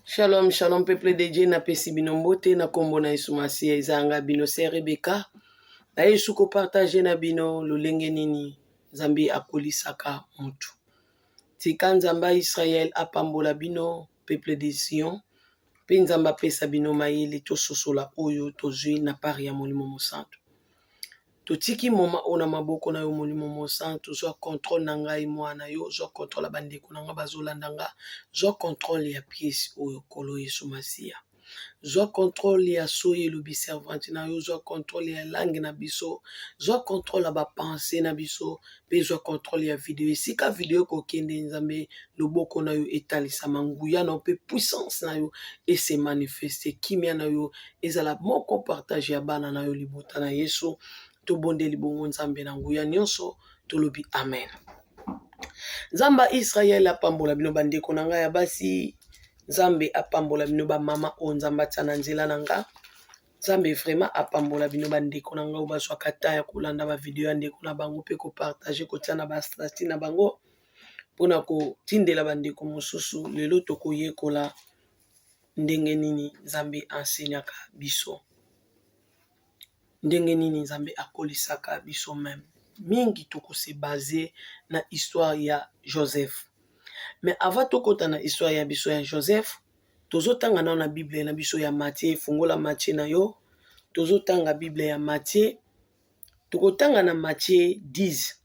Shalom, shalom peuple de Dieu, napesi bino mbote na kombo na Yesu Masiya, eza nga bino sœur Rebecca. Na Yesu ko partager na bino lolenge nini Nzambe akolisaka mutu. Tika Nzambe ya Israël apambola bino peuple de Sion, pe Nzambe apesa bino mayele tososola oyo tozwi na part ya Molimo Mosantu. Totiki moma oyo na maboko na yo Molimo Mosantu, zwa controle na ngai mwana yo, zwa controle ya bandeko na ngai bazolanda nga, zwa controle ya pièce oyo Nkolo Yesu Masiya. Zwa controle ya soyi elobi servante na yo, zwa controle ya langue na biso, zwa controle ya ba pensee na biso, pe zwa controle ya video. Esika video ekokende Nzambe, loboko na yo etalisama, nguya na yo pe puissance na yo ese manifeste, kimia na yo ezala moko partage ya bana na yo libota na Yesu. Tobondeli bongo Nzambe na nguya nyonso, tolobi amen. Nzambe ya Israël apambola bino bandeko na ngai ya basi, Nzambe apambola bino ba mama oyo Nzambe atia na nzela na nga. Nzambe vraiment apambola bino bandeko na ngai oyo bazwaka temps ya kolanda ba video ya ndeko na bango pe kopartage kotia na ba statut na bango mpona kotindela bandeko mosusu. Lelo tokoyekola ndenge nini Nzambe enseignaka biso, ndenge nini Nzambe akolisaka biso meme. Mingi tokose base na histoire ya Joseph. Mais avant tokota na histoire ya biso ya Joseph, tozotanga nano na Bible na biso ya Matthieu. Fungola Matthieu na yo, tozotanga Bible ya Matthieu. Tokotanga na Matthieu 10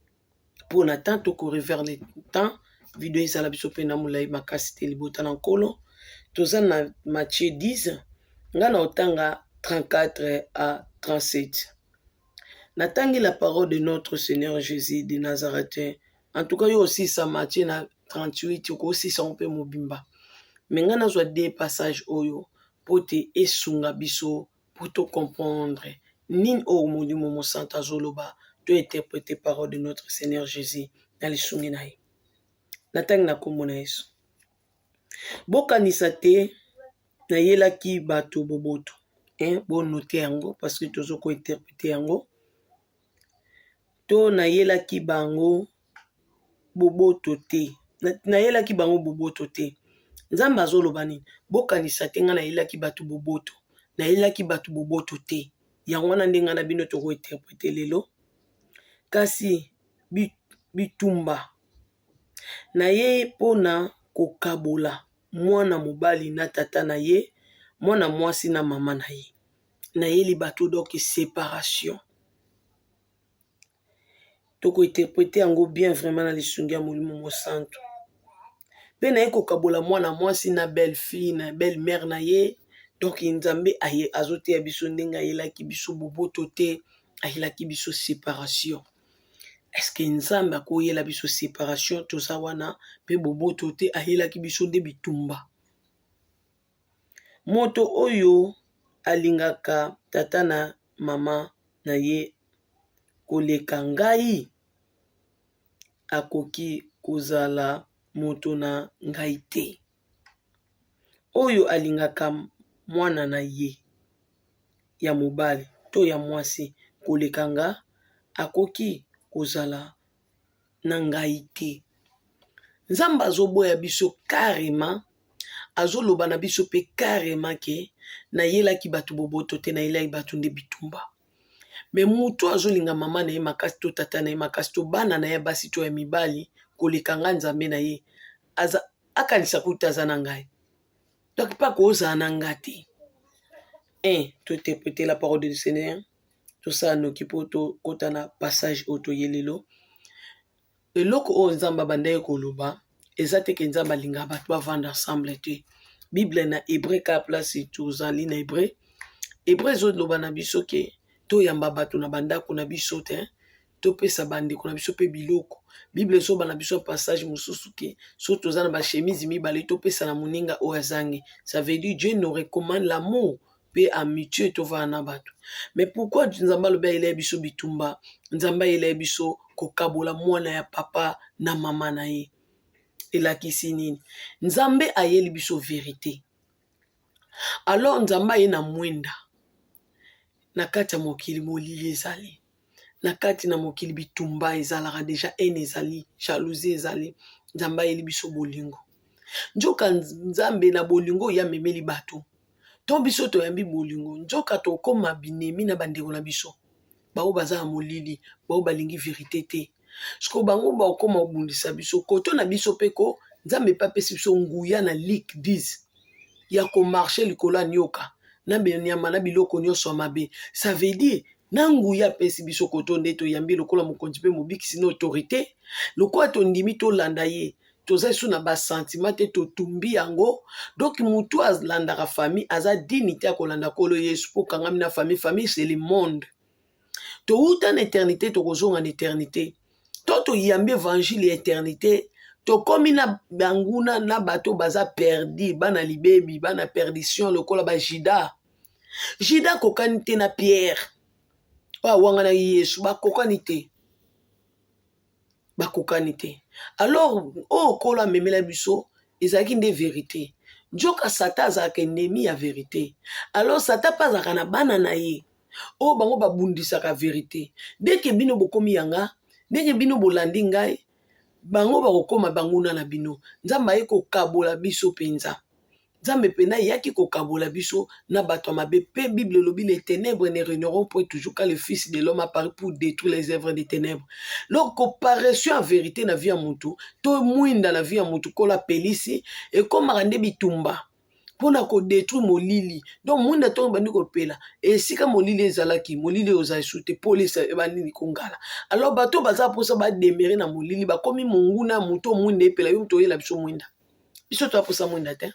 mpo na temps toko rever le temps, video ezala biso mpe na molai makasi te libota na Nkolo. Toza na Matthieu 10, nga na otanga 34 à 37. Natangi la parole de notre Seigneur Jésus de Nazareth. En tout cas, yo osisa Matthieu na 38, okosisa ngo mpe mobimba. Mais nga nazwa deux passages oyo po te esunga biso po to comprendre nini oyo Molimo Mosantu azoloba, to interpreter parole de notre Seigneur Jésus na lisungi na ye. Natangi na kombo na Yesu. Bokanisa te nayelaki bato boboto. Hein, bo noter yango parce que tozo ko interpreter yango. To nayelaki bango boboto te. Nayelaki bango boboto te. Nzambe azoloba nini? Bokanisa te nga nayelaki bato boboto. Nayelaki bato boboto te. Yango wana nde nga na bino toko interpreter lelo. Kasi bitumba naye mpona kokabola mwana mobali na tata na ye, mwana mwasi na mama na ye. Nayeli bato donc séparation. Toko interpreter yango bien vraiment na lisungi ya Molimo Mosantu. Pe naye kokabola mwana mwasi na belle fille na belle mère na ye. Donc Nzambe aye azoteya biso ndenge ayelaki biso boboto te, ayelaki biso séparation. Est-ce que Nzambe akoyela biso séparation? Toza wana pe boboto te, ayelaki biso nde bitumba. Moto oyo alingaka tata na mama na ye koleka ngai akoki kozala moto na ngai te. Oyo alingaka mwana na ye ya mobali to ya mwasi koleka nga akoki kozala na ngai te. Nzambe azoboya biso carrément, azoloba na biso pe carrément ke nayelaki bato boboto te, nayelaki bato nde bitumba. Mais moto azolinga mama na ye makasi to tata na ye makasi to bana na ye basi to ya mibali koleka nga Nzambe na ye, aza akanisa kuta aza na ngai. Donc pa kozala na nga te. Un, to interpréter la parole du Seigneur, tosala noki po tokota na passage oyo toye lelo. Eloko oyo Nzambe abandaki koloba eza te ke Nzambe alingaka bato bavanda ensemble te. Bible na hébreu ka place tozali na hébreu. Hébreu ezoloba na biso ke toyamba bato na bandako na biso te, topesa bandeko na biso pe biloko. Bible ezoba na biso passage mosusu ke soki toza na ba chemise mibale topesa na moninga oyo azangi. Ça veut dire Dieu nous recommande l'amour pe amitié tovanda na bato. Mais pourquoi Nzambe alobi ayela biso bitumba? Nzambe ayela biso kokabola mwana ya papa na mama na ye. Elakisi nini? Nzambe ayeli biso vérité. Alors Nzambe aye na mwinda na kati ya mokili, molili ezali. Na kati na mokili bitumba ezalaka deja, haine ezali, jalousie ezali. Nzambe ayeli biso bolingo. Nzoka Nzambe na bolingo oyo amemeli bato, to biso toyambi bolingo, nzoka tokoma binemi na bandeko na biso baoyo baza na molili, baoyo balingi verite te. Sikoyo bango bakokoma kobundisa biso koto na biso mpe ko Nzambe mpe apesi biso nguya na Luc 10 ya komarche likolo ya nioka na nyama na biloko nyonso ya mabe. Ça veut dire na nguya apesi biso koto nde toyambi lokola mokonzi mpe mobikisi na autorité, lokola tondimi tolanda ye, toza lisusu na basentiment te, totumbi yango. Donc motu alandaka famille aza digne te ya kolanda Nkolo Yesu, mpo okangami na famille. Famille c'est le monde. Towuta na éternité, tokozonga na éternité. To toyambi évangile ya éternité, tokomi na banguna na bato baza perdu, bana libebi, bana perdition, lokola ba Judas. Judas akokani te na Pierre oyo awanganaki Yesu, bakokani te, bakokani te. Alors oyo Nkolo amemela biso ezalaki nde verité. Nzoka Satan azalaka ennemi ya verité. Alors Satan mpe azalaka na bana na ye oyo bango babundisaka verité. Dès que bino bokomi yanga, ndenge bino bolandi ngai, bango bakokoma banguna na bino. Nzambe aye kokabola biso mpenza. Nzambe mpenza ayaki kokabola biso na bato ya mabe. Mpe Bible elobi: les ténèbres ne régneront point toujours quand le Fils de l'homme apparaît pour détruire les œuvres des ténèbres. Donc apparition ya vérité na vie ya motu to mwinda na vie ya motu, Nkolo apelisi, ekomaka nde bitumba mpona kodétruire molili. Donc mwinda ntongo ebandi kopela, esika molili ezalaki, molili oyo ozala esu te, polisa ebandi kongala. Alors bato baza mposa bademeurer na molili, bakomi monguna ya motu. Mwinda epela, yo moto oyela biso mwinda, biso toya mposa mwinda te,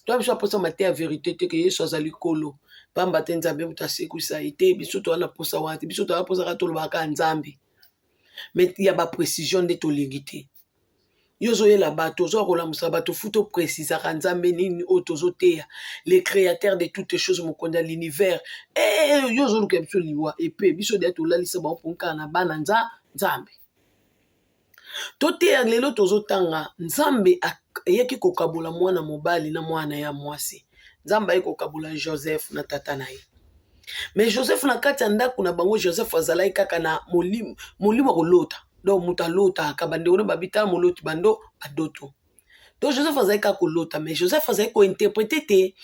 toya biso aposa mateya ya vérité te, ke Yesu azali Nkolo, pamba te Nzambe moto asekwisa ye te. Biso toya na posa wana te. Biso toya mposa kaka tolobaka Nzambe, mais ya baprécision nde tolingi te. Yo ozoyela bato, ozoya kolamusa bato, faut toprécisaka Nzambe nini oyo tozoteya, le créateur de toutes choses, mokonzi ya l'univers. Eh, yo ozoluka biso liwa epe biso deya tolalisa bango mpo kaka na bana Nzambe toteya. Lelo tozotanga Nzambe eyaki kokabola mwana mobali na mwana ya mwasi. Nzambe aye kokabola Joseph na tata na ye. Mais Joseph, na kati ya ndako na bango, Joseph azalaki kaka na molimo, molimo akolota. Donc moto alotaka, bandeko no babitala moloti bando badoto. Donc Joseph azalaki kaka kolota, mais Joseph azalaki kointerpréter te.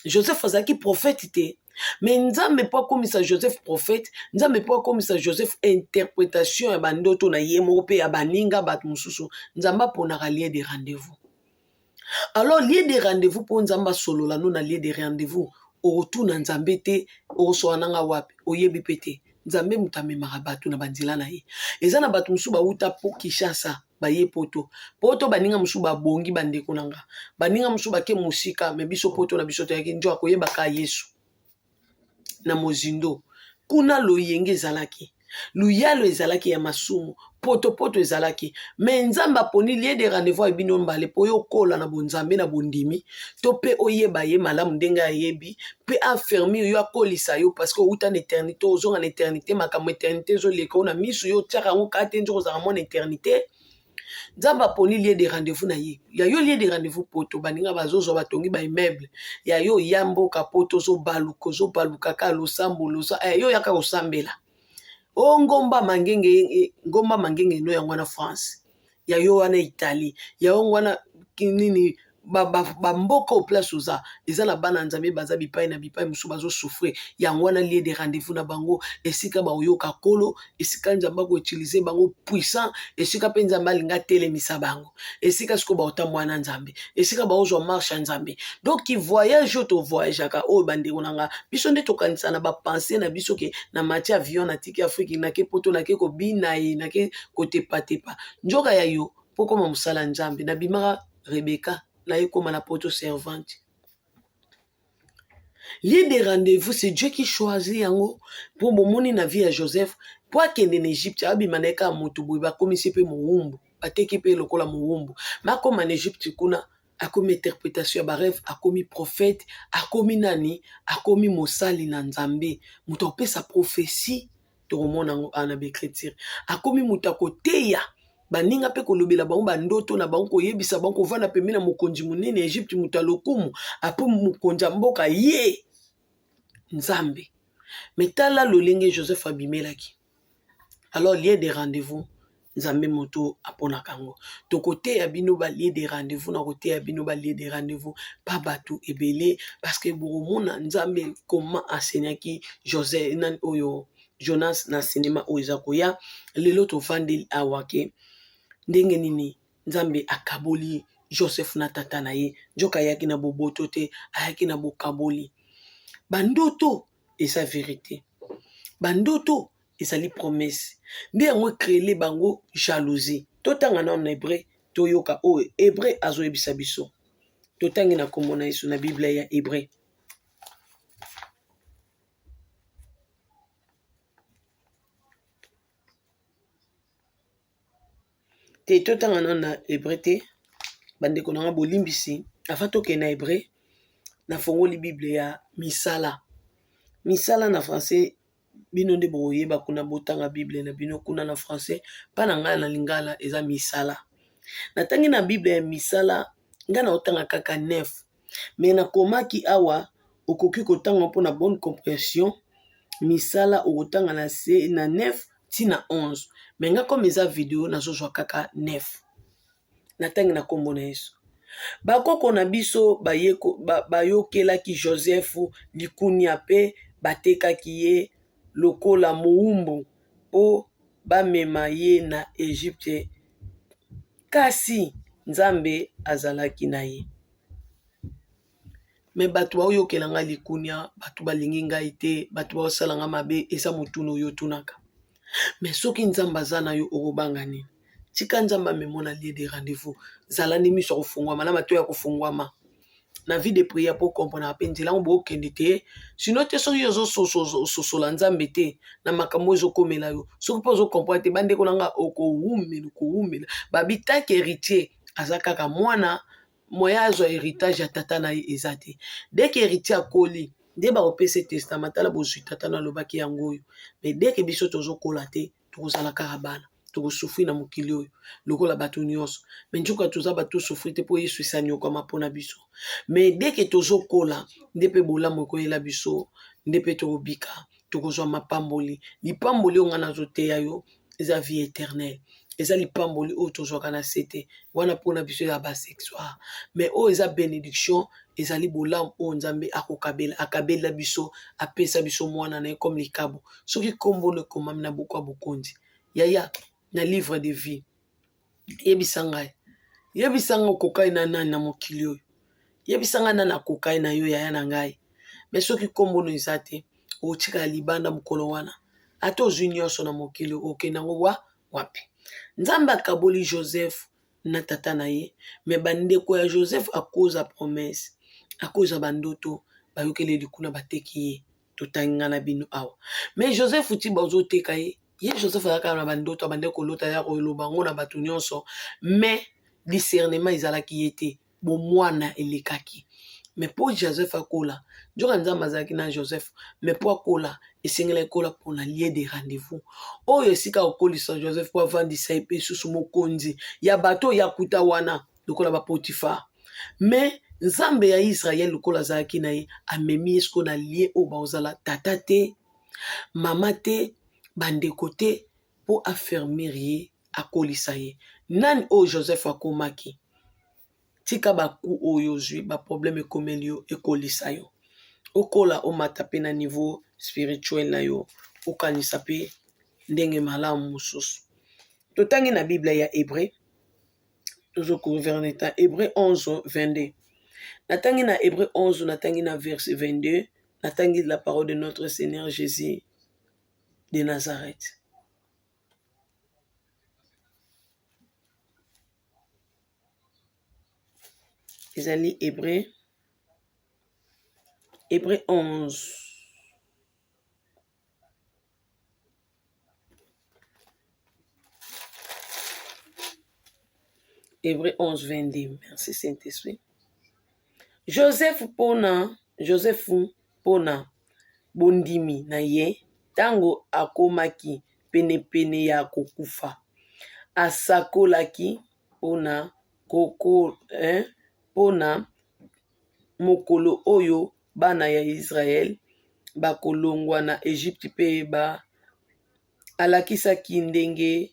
Joseph azalaki prophète te. Mais Nzambe mpo akomisa Joseph prophète, Nzambe mpo akomisa Joseph interprétation ya bandoto na ye moko mpe ya baninga bato mosusu, Nzambe aponaka lieu de rendez-vous. Alors lieu de rendez-vous, mpo Nzambe asolola no na lieu de rendez-vous, okotuna Nzambe te okosola nanga wapi, oyebi mpe te. Nzambe moto amemaka bato na banzela na ye. Eza na bato mosusu bauta po Kinshasa, baye Poto. Poto baninga mosusu babongi, bandeko na nga, baninga mosusu bake mosika. Mais biso Poto na biso toyaki njo akoyebaka Yesu na mozindo. Kuna loyenge ezalaki, luyalo ezalaki ya masumu, potopoto ezalaki. Mais Nzambe aponi lieu de rendez-vous ya bino mbale mpo oyo okola na bonzambe, na bondimi, to mpe oyeba ye malamu ndenge ayebi, mpe affermir yo, akolisa yo, parce que outa na éternité, ozonga na éternité. Makambo éternité ezoleka oyo na miso, yo otiaka yango kaka te, nzoko ozalaka mwana éternité. Nzambe aponi lieu de rendez-vous na ye ya yo, lieu de rendez-vous Poto. Baninga bazozwa, batongi baimmeuble ya yo, ya mboka Poto, ozobaluka, ozobaluka kaka losambo losa eh, yo yaka kosambela o ngomba Mangenge, ngomba Mangenge no yango wana France, ya yo wana Italie, ya yo wana nini, bamboka oyo place oza eza na bana Nzambe baza bipai na bipai mosusu bazosouffrir. Yango wana lieu de rendez-vous na bango, esika bakoyoka Nkolo, esika Nzambe akoutiliser bango puissant, esika mpe Nzambe alingi atelemisa bango, esika sikoyo bakotambola na Nzambe, esika bakozwa marche ya Nzambe. Donc voyage oyo tovoyageaka oyo, bandeko na nga, biso nde tokanisa na bapensées na biso ke na mati avion, natiki Afrique, nake Poto, nake kobina ye, nake kotepatepa. Nzoka ya yo mpo koma mosala Nzambe. Nabimaka Rebeka, naye koma na Poto servante. Lieu de rendez-vous, c'est Dieu qui choisit yango. Mpo bomoni na vie ya Joseph, mpo akende na Egypte, abima na ye kaka moto boye, bakomisi mpe mowumbu, bateki mpe lokola mowumbu. Ma akóma na Egypte, kuna akomi interprétation ya barêve, akomi prophète, akomi nani, akomi mosali na Nzambe, moto akopesa prophétie. Tokomona yango awa na baécriture. Akomi moto akoteya baninga mpe kolobela bango bandoto na bango, koyebisa bango, kovanda pembeni na mokonzi monene ya Egypte, moto ya lokumu, apo mokonzi ya mboka ye Nzambe. Mais tala lolenge Joseph abimelaki. Alors lieu de rendez-vous Nzambe moto aponaka yango. Tokoteya bino ba lieu de rendez-vous, nakoteya bino ba lieu de rendez-vous pa bato ebele parce que bokomona Nzambe comment enseignaki Joseph nani oyo Jonas na cinema oyo eza koya. Lelo tovandeli awa ke ndenge nini Nzambe akaboli Joseph na tata na ye. Nzoka ayaki na boboto te, ayaki na bokaboli. Bandoto eza verite, bandoto ezali promesse, nde yango ecreele bango jalousie. Totanga nano na Hebreu, toyoka oyo Hebreu azoyebisa biso. Totangi na nkombo na Yesu na Biblia ya Hebreu. Te, totanga nano na Hebreu te, bandeko na nga bolimbisi. Avant tokende na Hebreu, nafongoli Bible ya misala. Misala na français bino nde bokoyeba kuna, botanga Bible na bino kuna na français. Mpa na ngai na lingala eza misala. Natangi na Bible ya misala, ngai naotanga kaka 9. Mais nakomaki awa, okoki kotanga mpona bonne comprehension. Misala okotanga na se na 9 ti na 11. Mais nga comme eza video nazozwa kaka 9. Natangi na kombo na Yesu. Bakoko na biso bayokelaki Joseph likunia pe batekaki ye lokola mowumbu po bamema ye na Egypte, kasi Nzambe azalaki na ye. Me bato baoyokela ngai likunia, bato balingi ngai te, bato baosala ngai mabe, eza motuna oyo otunaka. Me soki Nzambe aza na yo, okobanga nini? Tika Nzambe amemo na lieu de rendez-vous. Zala nde miso ya kofungwama na matoyi ya kofungwama na vie de prière po comprendre pe nzela yango bokende te. Sinon te, soki ozososola Nzambe te na makambo oyo ezokomela yo, soki mpe ozo comprendre te, bandeko na nga, okowumela, okowumela. Babi tant que héritier aza kaka mwana, moyen azwa héritage ya tata na ye eza te. Dès que héritier akoli, nde bakopesa ye testament. Tala bozwi tata na alobaki yango oyo. Mais dès que biso tozokola te, tokozala kaka bana, tokosouffrir na mokili oyo lokola bato nyonso. Mais nzoka toza bato tosouffrir te, mpo Yesu esi anyokwama mpo na biso. Mais dès que tozokola, nde mpe bolamu ekoyela biso, nde mpe tokobika, tokozwa mapamboli. Lipamboli oyo ngai nazoteya yo eza vie éternelle, eza lipamboli oyo tozwaka na se te wana mpona biso ya basexuel. Mais oyo eza bénédiction, ezali bolamu oyo Nzambe akokabela, akabela biso, apesa biso mwana na ye comme likabo. Soki nkombo no ekomami na buku ya bokonzi, yaya, na livre de vie, yebisa ngai, yebisa ngai okokai na nani na mokili oyo? Yebisa ngai nani akokai na yo, yaya na ngai? Mais soki nkombo no eza te, okotikala libanda mokolo wana. Ata ozwi nyonso na mokili, okende yango wa wapi? Nzambe akaboli Joseph na tata na ye, me bandeko ya Joseph akoza promesse, akoza bandoto, bayokeli likuna, bateki ye. Totangi nga na bino awa. Me Joseph ti bazoteka ye, ye Joseph azalaka na bandoto, abandaki kolota ya koloba yango na bato nyonso, mais discernement ezalaki ye te, bomwana elekaki. Me mpo Joseph akola, nzoka Nzambe azalaki na Joseph, me mpo akola esengelaki kola mpona lieu de rendez-vous oyo esika akokolisa Joseph mpo avandisa ye mpe susu mokonzi ya bato oyo akuta wana lokola bapotifar. Me Nzambe ya Israel lokola azalaki na ye, amemi ye sikoyo na lieu oyo bakozala tata te, mama te, bandeko te, mpo afermir ye, akolisa ye. Nani oyo Joseph akomaki? Tika baku oyo ozwi, baproblème ekomeli yo, ekolisa yo, okola, omata mpe na niveau spirituel na yo, okanisa mpe ndenge malamu mosusu. Totangi na Bible ya Hébreu, tozokouverne temps, Hébreu 11 22. Natangi na Hébreu 11, natangi na verset 22, natangi la parole de notre Seigneur Jésus de Nazareth. Ezali Hébreu, Hébreu 11. Hébreu 11 22. Merci Saint-Esprit. Joseph pona Joseph pona bondimi na ye, ntango akomaki penepene ya kokufa, asakolaki mpona koko mpona mokolo oyo bana ya Israël bakolongwa na Egypte, mpe ba alakisaki ndenge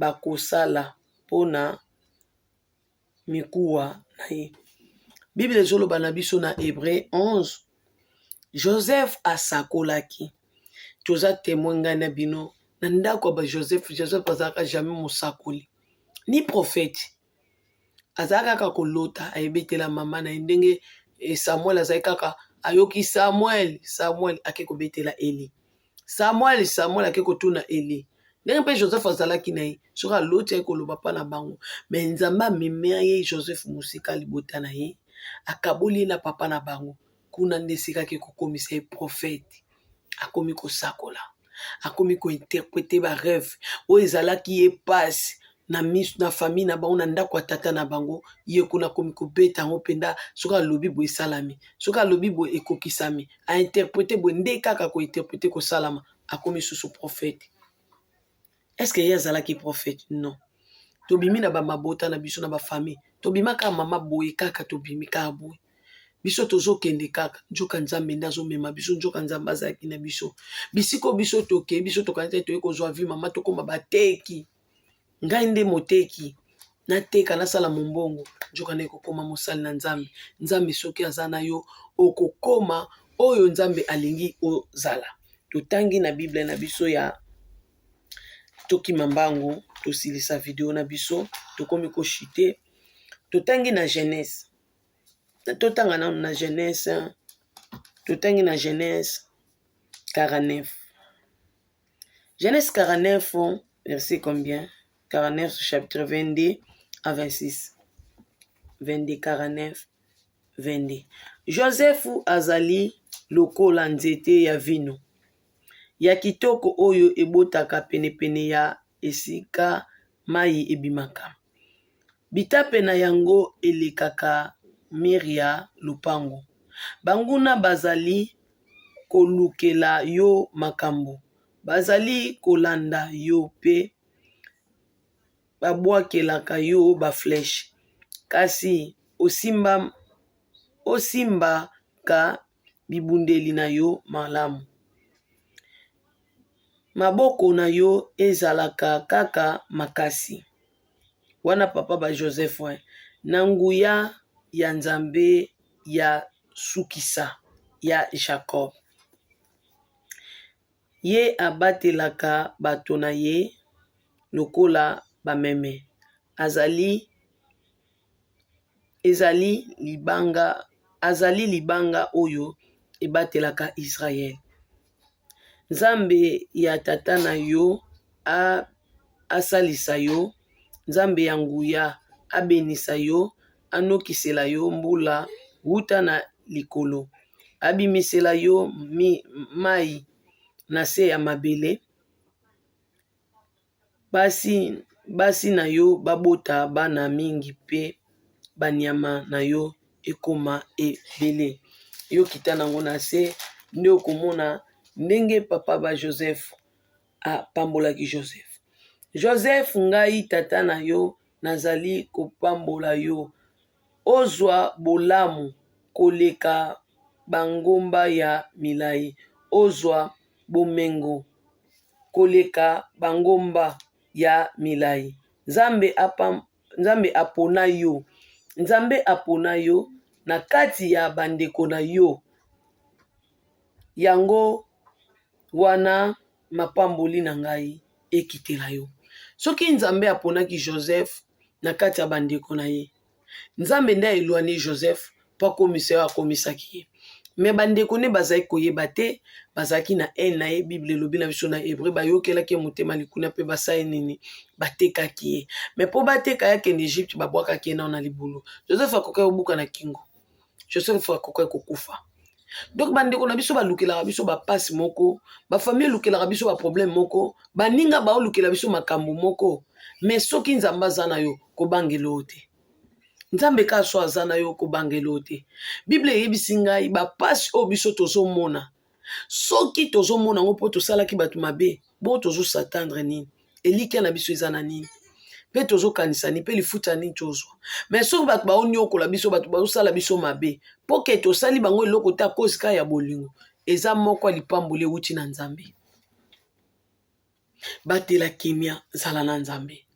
bakosala mpo na mikuwa na ye. Biblia ezoloba na biso na Hebreu 11, Joseph asakolaki. Toza temoin ngai na bino na ndako ya ba Joseph. Joseph azalaka jamais mosakoli ni prophète, azalaka kaka kolota, ayebetela mama na ye ndenge eh, Samuel azali kaka ayoki Samuel, Samuel ake kobetela Eli. Samuel, Samuel ake kotuna Eli. Ndenge mpe Joseph azalaki na ye, soki aloti aye koloba mpa na bango. Me Nzambe amemea ye Joseph mosika libota na ye, akaboli ye na papa na bango. Kuna nde esika ake kokomisa ye prophète. Akomi kosakola, akomi kointerprete ba rêve oyo ezalaki ye pasi na miso na famille na bango na ndako ya tata na bango. Ye kuna akomi kobeta yango mpenza, soki alobi boye esalami, soki alobi boye ekokisami, ainterprete boye nde kaka kointerprete kosalama, akomi susu prophète. Est-ce que ye azalaki prophète? Non. Tobimi na bamabota na biso na bafamille, tobima kaka mama boye, kaka tobimi kaka boye, biso tozokende kaka, nzoka Nzambe nde azomema biso, nzoka Nzambe azalaki na biso bisiko biso tokei. Biso tokanisi toye kozwa vi mama, tokóma bateki. Ngai nde moteki, nateka nasala mombongo, nzoka nde kokóma mosali na Nzambe. Nzambe soki aza na yo, okokóma oyo Nzambe alingi ozala. Totangi na Bible na biso ya tokima mbangu, tosilisa video na biso, tokomi koshite. Totangi na Genèse, totanga nanu na Genèse, totangi na Genèse 49. Genèse 49, verset combien? 49, chapitre 22 à 26. 22, 49, 22. Joseph azali lokola nzete ya vino ya kitoko oyo ebotaka penepene ya esika mai ebimaka. Bitape na yango elekaka mir ya lopango. Banguna bazali kolukela yo makambo, bazali kolanda yo mpe babwakelaka yo ba flèche, kasi osimba, osimbaka bibundeli na yo malamu. Maboko na yo ezalaka kaka makasi. Wana papa ba Joseph na nguya ya Nzambe ya sukisa ya Jacob. Ye abatelaka bato na ye lokola bameme. Azali ezali libanga, azali libanga oyo ebatelaka Israël. Nzambe ya tata na yo a, asalisa yo, Nzambe ya nguya abenisa yo, anokisela yo mbula wuta na likolo, abimisela yo mi, mai na se ya mabele, basi, basi na yo babota bana mingi mpe banyama na yo ekoma ebele. Yo kita nango na se nde okomona ndenge papa ba Joseph apambolaki Joseph. Joseph, ngai tata na yo nazali kopambola yo, ozwa bolamu koleka bangomba ya milai, ozwa bomengo koleka bangomba ya milai. Nzambe apam, Nzambe apona yo, Nzambe apona yo na kati ya bandeko na yo. Yango wana mapamboli na ngai ekitela yo. Soki Nzambe aponaki Joseph na kati ya bandeko na ye, Nzambe nde aeloigne Joseph mpo akomisa yo akomisaki ye. Me bandeko nde bazalaki koyeba te, bazalaki na haine na ye. Bible elobi na biso na Hebreu, bayokelaki ye motema likuna mpe basali nini? Batekaki ye. Me mpo bateka ye akende Egypte, babwakaki ye nao na libulu. Joseph akokaki kobuka na kingo, Joseph akokaki kokufa. Donc bandeko na biso balukelaka biso bapasi moko, bafamille elukelaka biso baproblème moko, baninga baolukela biso makambo moko. Me soki Nzambe aza na yo, kobangela oyo te. Nzambe kaka so aza na yo, kobangela oyo te. Bible eyebisi ngai bapasi oyo biso tozomona, soki tozomona yango mpo tosalaki bato mabe, bongo tozosatendre nini? Elikya na biso eza na nini? Mpe tozokanisa nini? Mpe lifuta nini tozwa? Me soki bato baonyokola biso, bato bazosala biso mabe mpo ke tosali bango eloko te, akozi kaka ya bolingo, eza moko ya lipamboli ewuti na Nzambe. Batela kimia, zala na Nzambe.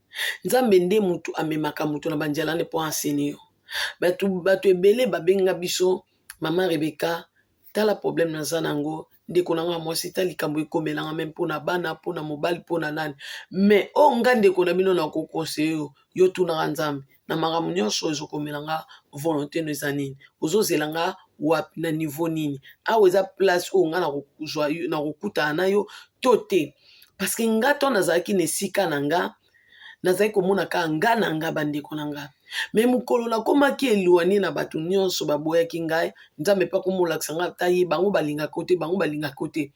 Nzambe nde mutu amemaka mutu na banzela nde mpo enseigner yo. Bato, bato ebele babenga biso, mama Rebeka, tala problème naza nango, ndeko na nga mwasi, ta likambo ekomelanga me mpona bana, mpona mobali, mpona nani. Mais oyo nga ndeko na bino nakoconseiller yo, yo tunaka Nzambe na makambo nyonso ezokomela nga, volonté no eza nini, ozozela nga wapi, na niveau nini, awa eza place oyo nga nakozwa, nakokutana na yo to te. Parce que nga to nazalaki na esika na nga, nazalaki komona kaka nga na nga, bandeko na nga. Mais mokolo nakomaki éloigné na bato nyonso, baboyaki ngai. Nzambe mpe akomolakisa nga ata ye, bango balingaka te, bango balingaka te.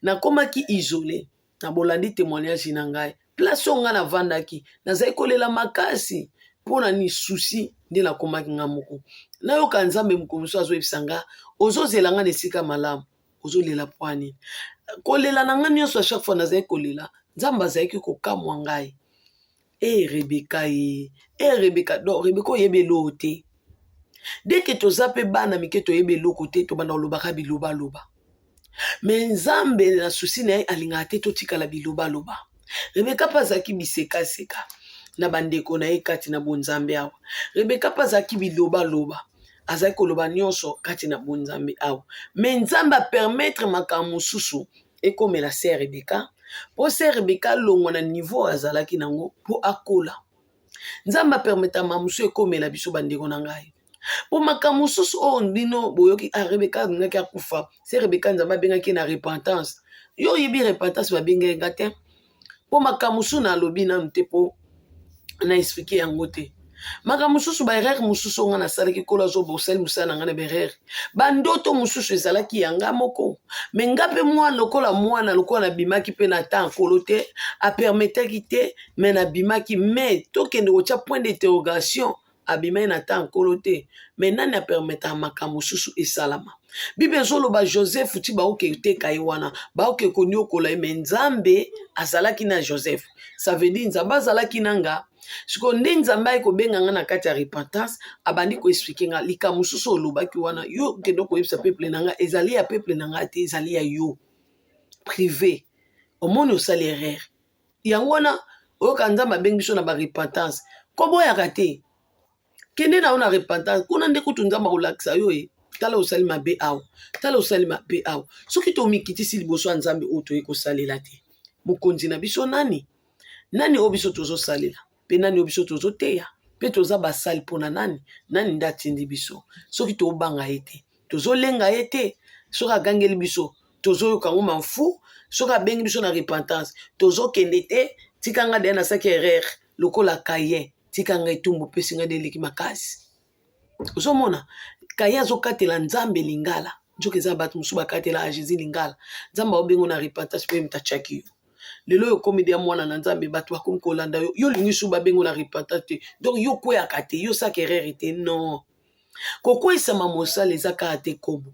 Nakomaki isolé. Na bolandi témoignage na ngai, place oyo ngai navandaki, nazali kolela makasi. Mpo na nini? Souci nde nakomaki nga moko. Nayoka Nzambe mokolo mosusu azoyebisa nga: ozozela nga na esika malamu, ozolela mpo nini? Kolela na ngai nyonso, a chaque fois nazali kolela, Nzambe azalaki kokamwa ngai: e Rebeka, ye e Rebeka. Donc Rebeka, oyebi eloko te. Dès que toza mpe bana mike, toyebi eloko te, tobanda kolobaka bilobaloba. Mais Nzambe na souci na ye alingaka te totikala bilobaloba. Rebeka mpe azalaki bisekaseka na bandeko na ye kati na bonzambe awa. Rebeka mpe azalaki bilobaloba, azalaki koloba nyonso kati na bonzambe awa. Mais Nzambe apermettre makambo mosusu ekomela sœur Rebeka, mpo sœur Rebeka alongwa na niveau azalaki nango mpo akola. Nzambe apermettre makambo mosusu ekomela biso, bandeko na ngai, mpo makambo mosusu oyo bino boyoki, ah, Rebeka alingaki akufa. Sœur Rebeka, Nzambe abengaki na repentance. Yo oyebi repentance babengaki nga te, mpo makambo mosusu nalobi nanu te, mpo na expliquer yango te. Makambo mosusu, baerreur mosusu oyo nga nasalaki, Nkolo azoba osali mosala na ngai na baerreur, bandoto mosusu ezalaki ya nga moko. Mais nga mpe mwana, lokola mwana, lokola nabimaki mpe na ta Nkolo te apermettaki te, mais nabimaki. Mais tokende kotya point d'interrogation: abimaki na ta Nkolo te, mais nani apermettaka makambo mosusu esalama? Bible ezoloba Joseph ti baoke teka ye wana, baoke koniokola ye, mais Nzambe azalaki na Joseph. Ça veut dire Nzambe azalaki na nga. Sikoyo nde Nzambe aye kobenga nga na kati ya repentance, abandi koexpliquer nga likambo mosusu olobaki wana, yo okende koyebisa peuple na nga, ezali ya peuple na nga te, ezali ya yo privé. Omoni, osali erreur. Yango wana oyoka Nzambe abengi biso na barepentance. Koboyaka te, kende na yo na repentance. Kuna nde kutu Nzambe akolakisa yo: e tala, osali mabe awa, tala, osali mabe awa. Soki tomikitisi liboso ya Nzambe oyo toyei kosalela te, mokonzi na biso nani? Nani oyo biso tozosalela? Mpe nani oyo biso tozoteya? Mpe toza basali mpona nani? Nani nde atindi biso? Soki tobanga ye te, tozolenga ye te, soki agangeli biso, tozoyoka yango mafu. Soki abengi biso na repentance, tozokende te. Tika nga deya nasalaki erreur lokola Kayen, tika ngai, etumbu opesi ngai de eleki makasi. Ozomona Kayen azokatela Nzambe lingala, nzoka eza bato mosusu bakatela Jésus lingala. Nzambe aobengo na repentance mpo ye moto atiaki yo. Lelo oyo okomi deya mwana na Nzambe, bato bakomi kolanda yo, yo olingi su babengo na repentance te. Donc yo okweyaka te, yo osaka erreur te? Non, kokweyisama mosala eza kaka te kobo.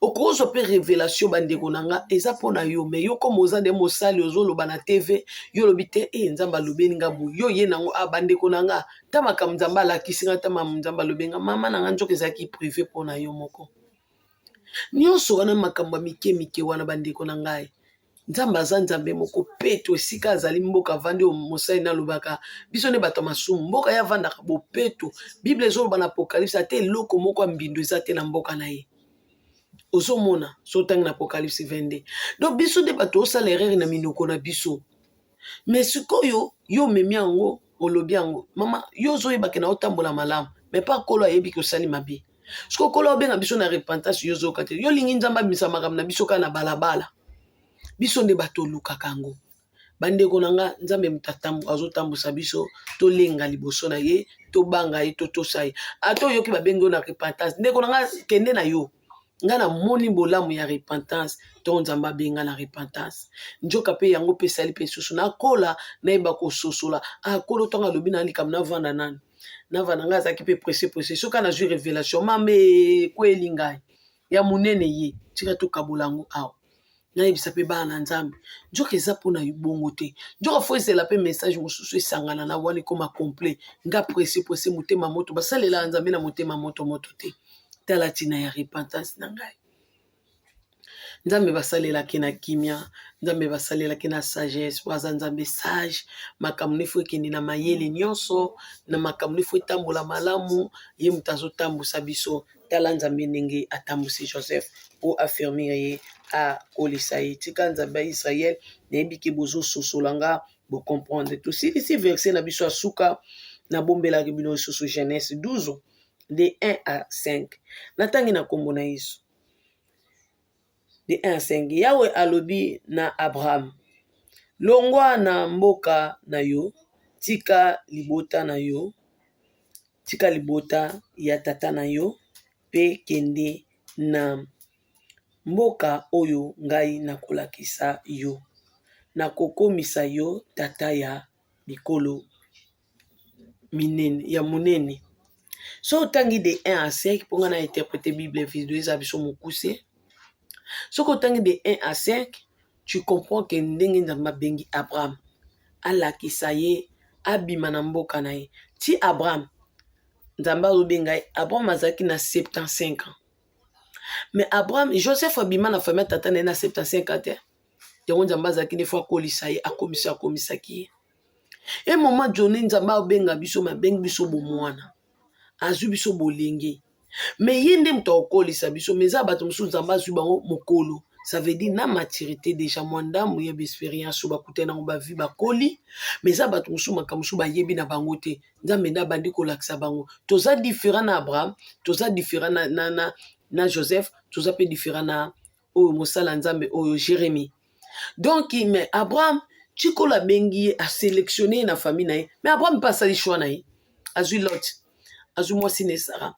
Okozwa mpe révélation, bandeko na nga, eza mpo na yo. Mais yo komo oza nde mosali, ozoloba na TV, yo olobi te e Nzambe alobeli nga boye, yo ye nango. A bandeko na nga, ta makambo Nzambe alakisi nga, ta makambo Nzambe alobi nga, mama na nga, nzoka ezalaki privé mpo na yo moko. Nyonso wana makambo ya mike mike wana, bandeko na ngai. Nzambe aza Nzambe moko peto. Esika azali, mboka avandi, oyo mosali nalobaka, biso nde bato ya masumu. Mboka ye avandaka bopeto. Bible ezoloba na Apocalypse, ate eloko moko ya mbindo eza te na mboka na ye. Ozomona so otangi na Apocalypse 22. Donc biso nde bato osala erreur na minoko na biso. Mais sikoyo yo omemi yango, olobi yango, mama, yo ozoyebake na otambola malamu, mais pa Nkolo ayebi ke osali mabe. Sikoyo Nkolo aobenga biso na repentance, yo ozoyoka te. Yo olingi Nzambe abimisa makambo na biso kaka na balabala. Biso nde bato olukaka yango. Bandeko na nga, Nzambe moto azotambusa biso. Tolenga liboso na ye, tobanga ye, totosa ye. Ata oyoki babengi yo na repentance, ndeko na nga, kende na yo. Nga namoni bolamu ya repentance. Ntongo Nzambe abenga na repentance, nzoka mpe yango mpe esali mpe lisusu nakola, nayeba kososola. Akolo ntango alobi na likambo, navanda nani, navanda. Ngai azalaki mpe pressé pressé. Soki nazwi révélation, mame ekweli ngai ya monene, ye tika tokabola yango awa, nayebisa mpe bana na Nzambe. Nzoka eza mpona bongo te. Nzoka faut ezela mpe message mosusu esangana na wana, ekoma complet. Nga pressé pressé, motema moto, basalelaka Nzambe na motema moto moto te. Tala ntina ya repentance na ngai. Nzambe basalelaki na kimia, Nzambe basalelaki na sagesse, po aza Nzambe sage. Makambo nde fo ekende na mayele nyonso, na makambo nde fo etambola malamu, ye moto azotambusa biso. Tala Nzambe ndenge atambusi Joseph po affermir ye, akolisa ye. Tika Nzambe ya Israël, nayebi ke bozososola nga, bo comprendre. Tosilisi verset na biso ya suka, nabombelaki bino lisusu Genèse 12 de 1 à 5. Natangi na kombo na Yesu. De 1 à 5. Yawe alobi na Abraham, longwa na mboka na yo, tika libota na yo, tika libota ya tata na yo, pe kende na mboka oyo ngai nakolakisa yo. Nakokomisa yo tata ya bikolo minene, ya monene. So otangi de 1 à 5, mpo ngai na interprete Bible video eza biso mokuse. Soki otangi de 1 à 5, tu comprends que ndenge Nzambe abengi Abraham, alakisa ye abima na mboka na ye. Ti Abraham, Nzambe azobenga ye, Abraham azalaki na 75 ans. Mais Abraham, Joseph abima na famille ya tata na ye na 75 ans te. Yango Nzambe azalaki nde fo akolisa ye, akomisa akomisaki ye. E moment donné Nzambe abenga biso, mais abengi biso bomwana. Azwi biso bolenge. Mais ye nde moto akokolisa biso, mais eza bato mosusu Nzambe azwi bango mokolo. Ça veut dire na maturité déjà mwa ndambo ya expérience oyo bakutani nango ba vie bakoli, mais eza bato mosusu makambo mosusu bayebi na bango te. Nzambe nde abandi kolakisa bango. Toza différent na Abraham, toza différent na Joseph, toza mpe différent na oyo mosala Nzambe oyo Jérémie. Donc mais Abraham tikolo abengi ye, asélectionne ye na famille na ye, mais Abraham mpe asali choix na ye, azwi Lot, azwi mwasi na Sara,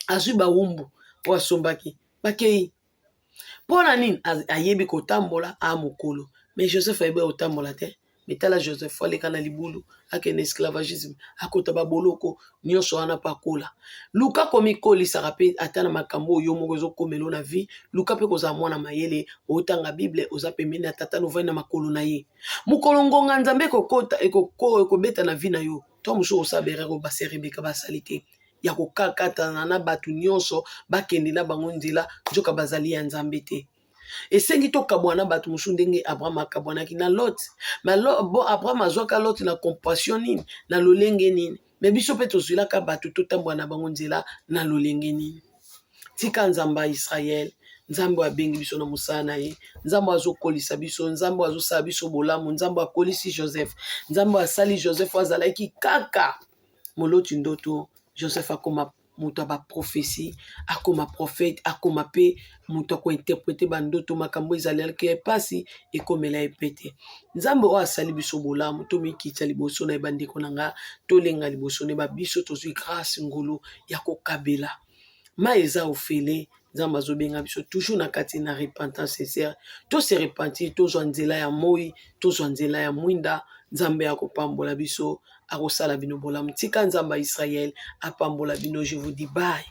azwi bawumbu oyo asombaki, bakei. Mpo na nini? Ayebi kotambola a mokolo, mais Joseph ayebi kotambola te. Mais tala Joseph aleka na libulu, akende esclavagisme, akota baboloko nyonso wana mpo akola. Luka komikolisaka mpe ata na makambo oyo yo moko ezokomela na vie. Luka mpe kozala mwana mayele, otanga Bible, oza pembeni ya tata, novandi na makolo na ye. Mokolo ngonga Nzambe ekokota, ekobeta na vie na yo, to mosusu osala berere oyo base Rebeka basali te, ya kokakatana na bato nyonso bakende na bango nzela, nzoka bazali ya Nzambe te. Esengi tokabwana na bato mosusu ndenge Abraham akabwanaki na Lot. Mais bon, Abraham azwaka Lot na compassion nini, na lolenge nini? Mais biso mpe tozwilaka bato totambola na bango nzela na lolenge nini? Tika Nzambe ya Israel, Nzambe oyo abengi biso na mosala na ye, Nzambe oyo azokolisa biso, Nzambe oyo azosala biso bolamu, Nzambe oyo akolisi Joseph, Nzambe oyo asali Joseph oyo azalaki kaka moloti ndoto, Joseph akoma moto ya baprophétie, akoma prophète, akoma mpe moto akointerprete bandoto, makambo ezalaki mpasi ekomela ye pete. Nzambe oyo asali biso bolamu, tomikitisa liboso na ye. Bandeko na nga, tolenga liboso na ye. Babiso tozwi grâce, ngolu ya kokabela mai eza ofele. Nzambe azobenga biso toujours na kati na repentance sincère, tose repentir, tozwa nzela ya moi, tozwa nzela ya mwinda. Nzambe akopambola biso, akosala bino bolamu. Tika Nzambe ya Israel apambola bino. Je vous dis bye.